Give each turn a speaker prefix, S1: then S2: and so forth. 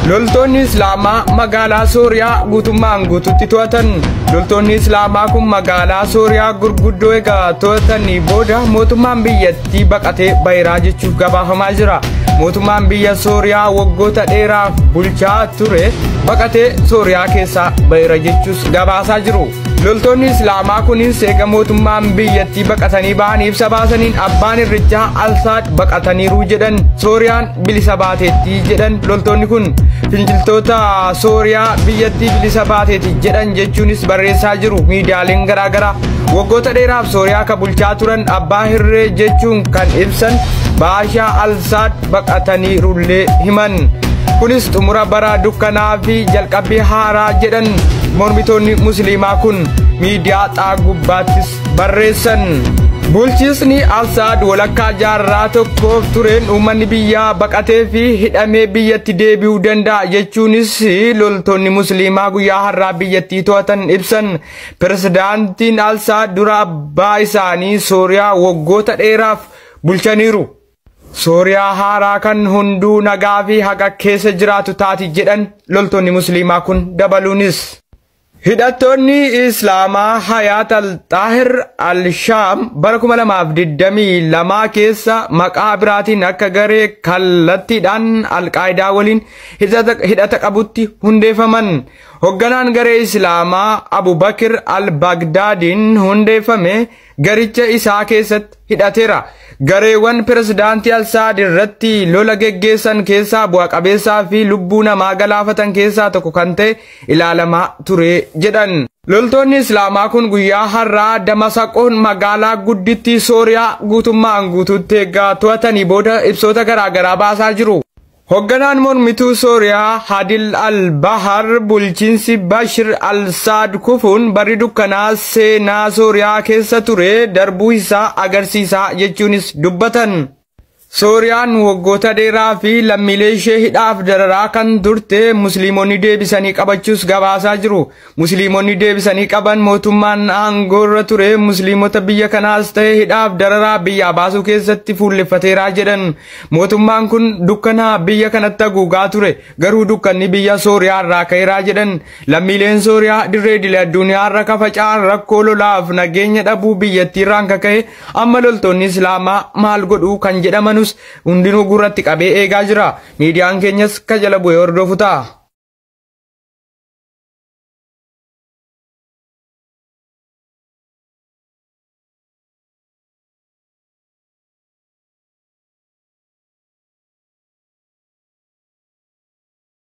S1: Loltoonni Islaamaa magaalaa Sooriyaa guutummaan guututti to'atan. Loltoonni Islaamaa kun magaalaa Sooriyaa gurguddoo egaa to'atanii booda mootummaan biyyattii baqatee bahiraa jechuuf gabaafamaa jira. Mootummaan biyya Sooriyaa waggoota dheeraaf bulchaa ture baqatee Sooriyaa keessaa bahira jechuus gabaasaa jiru. Loltoonni Islaamaa kunis eega mootummaan biyyattii baqatanii ba'anii ibsa baasaniin abbaan irrichaa Alsaad baqataniiru jedhan. Sooriyaan bilisa baateetti jedhan. Loltoonni kun finciltoota Sooriyaa biyyattii bilisa baateeti jedhan jechuunis barreessaa jiru miidiyaaleen garaagaraa. Waggoota dheeraaf Sooriyaa ka bulchaa turan abbaa hirree jechuun kan ibsan Baashaa Alsaad baqataniirullee himan. Kunis xumura bara dukkanaa fi jalqabbii haaraa jedhan mormitoonni musliimaa kun miidiyaa xaa gubbaattis barreessan. Bulchiisni Alsaad walakkaa jaarraa tokkoof tureen uummanni biyyaa baqatee fi hidhamee biyyatti deebi'uu danda'a jechuunis loltoonni musliimaa guyyaa har'aa biyyattii to'atan ibsan. Pirezidaantiin Alsaad dura abbaa isaanii Sooriyaa waggoota dheeraaf bulchaniiru. Sooriyaa haaraa kan hunduu nagaa fi haqa keessa jiraatu taati jedhan loltoonni musliimaa kun dabaluunis. Hidhattoonni Islaamaa Hayaat al-Xaahir al-Shaam bara 2022 keessa maqaa biraatiin akka garee kallattiidhaan Al-Qaayidaa waliin hidhata qabutti hundeeffaman. Hoogganaan garee Islaamaa Abu Bakr al-Bagdaadiin hundeeffame garicha isaa keessatti hidhateera. Gareewwan pirezidaantii Alsaad irratti lola geggeessan keessaa bu'a qabeessaa fi lubbuu namaa galaafatan keessaa tokko kan ta'e ilaalamaa ture jedhan. Loltoonni Islaamaa kun guyyaa har'aa Damasaqoon magaalaa guddittii Sooriyaa guutummaan guutuutti eeggaa to'atanii booda ibsoota garaagaraa baasaa jiru. Hoogganaan mormituu Sooriyaa Hadil al-Bahar bulchiinsi Bashir al-Saad kufuun barri dukkanaa seenaa Sooriyaa keessa ture darbuu isaa agarsiisa jechuunis dubbatan. Sooriyaan waggoota dheeraa fi lammiilee ishee hidhaaf dararaa kan turte musliimonni deebisanii qabachuus gabaasaa jiru. Musliimonni deebisanii qaban mootummaan aangoorra ture musliimota biyya kanaas ta'e hidhaaf dararaa biyyaa baasuu keessatti fuulleffateeraa jedhan. Mootummaan kun dukkana biyya kanatti haguugaa ture, garuu dukkanni biyya Sooriyaa irraa ka'eeraa jedhan. Lammiileen Sooriyaa dirree idilee addunyaa irra kafaca'an rakkoo lolaaf nageenya dhabuu biyyattii irraan kaka'e amma loltoonni Islaamaa maal godhuu kan jedhamanus hundinuu gurratti qabee eegaa jira. Miidiyaan keenyas ka jala bu'ee hordofu ta'a.